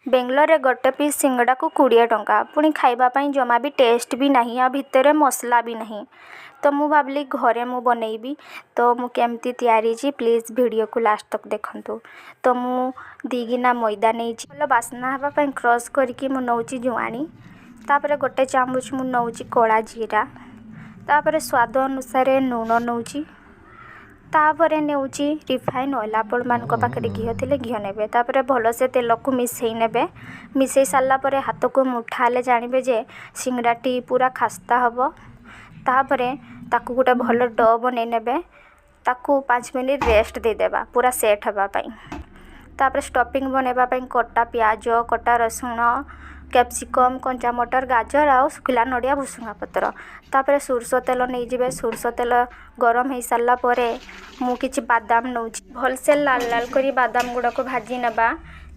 ବେଙ୍ଗଲୋରରେ ଗୋଟେ ପିସ୍ ସିଙ୍ଗଡ଼ାକୁ 20 ଟଙ୍କା। ପୁଣି ଖାଇବା ପାଇଁ ଜମା ବି ଟେଷ୍ଟ ବି ନାହିଁ ଆଉ ଭିତରେ ମସଲା ବି ନାହିଁ। ତ ମୁଁ ଭାବିଲି ଘରେ ମୁଁ ବନେଇବି। ତ ମୁଁ କେମିତି ତିଆରିଛି, ପ୍ଲିଜ୍ ଭିଡ଼ିଓକୁ ଲାଷ୍ଟ ତକ୍ ଦେଖନ୍ତୁ। ତ ମୁଁ 2 ଗିନା ମଇଦା ନେଇଛି। ଭଲ ବାସ୍ନା ହେବା ପାଇଁ କ୍ରସ୍ କରିକି ମୁଁ ନେଉଛି ଜୁଆଣି। ତାପରେ ଗୋଟେ ଚାମଚ ମୁଁ ନେଉଛି କଳା ଜିରା। ତାପରେ ସ୍ୱାଦ ଅନୁସାରେ ଲୁଣ ନେଉଛି। ତାପରେ ନେଉଛି ରିଫାଇନ୍ ଅଏଲ୍। ଆପଣମାନଙ୍କ ପାଖରେ ଘିଅ ଥିଲେ ଘିଅ ନେବେ। ତାପରେ ଭଲସେ ତେଲକୁ ମିଶାଇ ନେବେ। ମିଶାଇ ସାରିଲା ପରେ ହାତକୁ ମୁଠା ହେଲେ ଜାଣିବେ ଯେ ସିଙ୍ଗଡ଼ାଟି ପୁରା ଖାସ୍ତା ହେବ। ତାପରେ ତାକୁ ଗୋଟେ ଭଲ do ବନେଇ ନେବେ। ତାକୁ 5 ମିନିଟ୍ ରେଷ୍ଟ ଦେଇଦେବା ପୁରା ସେଟ୍ ହେବା ପାଇଁ। ତାପରେ ଷ୍ଟଫିଂ ବନେଇବା ପାଇଁ କଟା ପିଆଜ, କଟା ରସୁଣ, କ୍ୟାପ୍ସିକମ୍, କଞ୍ଚା ମଟର, ଗାଜର ଆଉ ଶୁଖିଲା ନଡ଼ିଆ, ଭୃଷୁଙ୍ଗା ପତ୍ର। ତାପରେ ସୋରିଷ ତେଲ ନେଇଯିବେ। ସୋରିଷ ତେଲ ଗରମ ହେଇସାରିଲା ପରେ ମୁଁ କିଛି ବାଦାମ ନେଉଛି। ଭଲସେ ଲାଲ ଲାଲ କରି ବାଦାମ ଗୁଡ଼ାକୁ ଭାଜି ନେବା।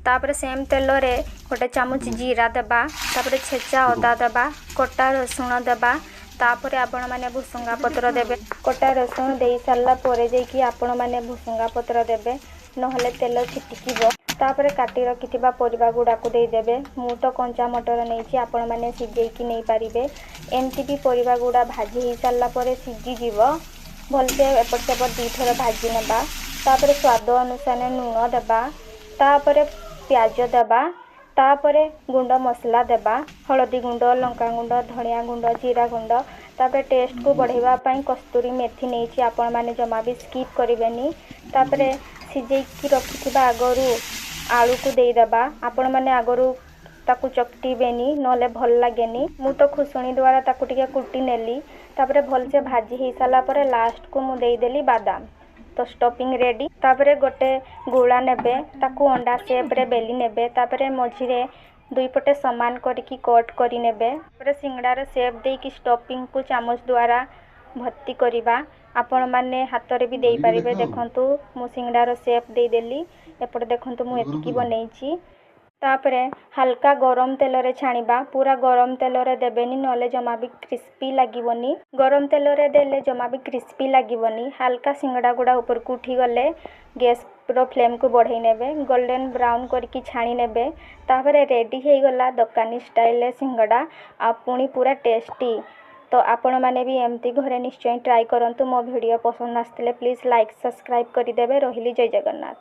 ତାପରେ ସେମ୍ ତେଲରେ ଗୋଟେ ଚାମଚ ଜିରା ଦେବା। ତାପରେ ଛେଚା ଅଦା ଦେବା, କଟା ରସୁଣ ଦେବା। ତାପରେ ଆପଣମାନେ ଭୃଷୁଙ୍ଗା ପତ୍ର ଦେବେ। କଟା ରସୁଣ ଦେଇ ସାରିଲା ପରେ ଯାଇକି ଆପଣମାନେ ଭୃଷୁଙ୍ଗା ପତ୍ର ଦେବେ, ନହେଲେ ତେଲ ଛିଟିକିବ। ତାପରେ କାଟି ରଖିଥିବା ପରିବା ଗୁଡ଼ାକୁ ଦେଇଦେବେ। ମୁଁ ତ କଞ୍ଚା ମଟର ନେଇଛି, ଆପଣମାନେ ସିଝେଇକି ନେଇପାରିବେ। ଏମିତି ବି ପରିବା ଗୁଡ଼ା ଭାଜି ହେଇସାରିଲା ପରେ ସିଝିଯିବ। ଭଲସେ ଏପଟ ସେପଟ ଦୁଇଥର ଭାଜି ନେବା। ତାପରେ ସ୍ୱାଦ ଅନୁସାରେ ଲୁଣ ଦେବା। ତାପରେ ପିଆଜ ଦେବା। ତାପରେ ଗୁଣ୍ଡ ମସଲା ଦେବା, ହଳଦୀ ଗୁଣ୍ଡ, ଲଙ୍କା ଗୁଣ୍ଡ, ଧନିଆ ଗୁଣ୍ଡ, ଜିରା ଗୁଣ୍ଡ। ତାପରେ ଟେଷ୍ଟକୁ ବଢ଼ାଇବା ପାଇଁ କସ୍ତୁରୀ ମେଥି ନେଇଛି। ଆପଣମାନେ ଜମା ବି ସ୍କିପ୍ କରିବେନି। ତାପରେ ସିଝେଇକି ରଖିଥିବା ଆଗରୁ ଆଳୁକୁ ଦେଇଦେବା। ଆପଣମାନେ ଆଗରୁ ତାକୁ ଚକଟିବେନି, ନହେଲେ ଭଲ ଲାଗେନି। ମୁଁ ତ ଖୁସଣି ଦ୍ୱାରା ତାକୁ ଟିକେ କୁଟି ନେଲି। ତାପରେ ଭଲସେ ଭାଜି ହେଇସାରିଲା ପରେ ଲାଷ୍ଟକୁ ମୁଁ ଦେଇଦେଲି ବାଦାମ। ତ ଷ୍ଟଫିଂ ରେଡ଼ି। ତାପରେ ଗୋଟେ ଗୁଳା ନେବେ, ତାକୁ ଅଣ୍ଡା ସେପ୍ରେ ବେଲି ନେବେ। ତାପରେ ମଝିରେ ଦୁଇ ପଟେ ସମାନ କରିକି କଟ୍ କରିନେବେ। ତାପରେ ସିଙ୍ଗଡ଼ାର ସେପ୍ ଦେଇକି ଷ୍ଟଫିଂକୁ ଚାମଚ ଦ୍ୱାରା ଭର୍ତ୍ତି କରିବା। ଆପଣମାନେ ହାତରେ ବି ଦେଇପାରିବେ। ଦେଖନ୍ତୁ, ମୁଁ ସିଙ୍ଗଡ଼ାର ସେପ୍ ଦେଇଦେଲି। ଏପଟେ ଦେଖନ୍ତୁ, ମୁଁ ଏତିକି ବନେଇଛି। ତାପରେ ହାଲକା ଗରମ ତେଲରେ ଛାଣିବା। ପୁରା ଗରମ ତେଲରେ ଦେବେନି, ନହେଲେ ଜମା ବି କ୍ରିସ୍ପି ଲାଗିବନି। ଗରମ ତେଲରେ ଦେଲେ ଜମା ବି କ୍ରିସ୍ପି ଲାଗିବନି। ହାଲକା ସିଙ୍ଗଡ଼ା ଗୁଡ଼ା ଉପରକୁ ଉଠିଗଲେ ଗ୍ୟାସ୍ର ଫ୍ଲେମ୍କୁ ବଢ଼େଇ ନେବେ। ଗୋଲ୍ଡେନ୍ ବ୍ରାଉନ୍ କରିକି ଛାଣି ନେବେ। ତାପରେ ରେଡ଼ି ହେଇଗଲା ଦୋକାନୀ ଷ୍ଟାଇଲରେ ସିଙ୍ଗଡ଼ା, ଆଉ ପୁଣି ପୁରା ଟେଷ୍ଟି। ତ ଆପଣମାନେ ବି ଏମିତି ଘରେ ନିଶ୍ଚୟ ଟ୍ରାଏ କରନ୍ତୁ। ମୋ ଭିଡ଼ିଓ ପସନ୍ଦ ଆସିଥିଲେ ପ୍ଲିଜ୍ ଲାଇକ୍, ସବସ୍କ୍ରାଇବ୍ କରିଦେବେ। ରହିଲି, ଜୟ ଜଗନ୍ନାଥ।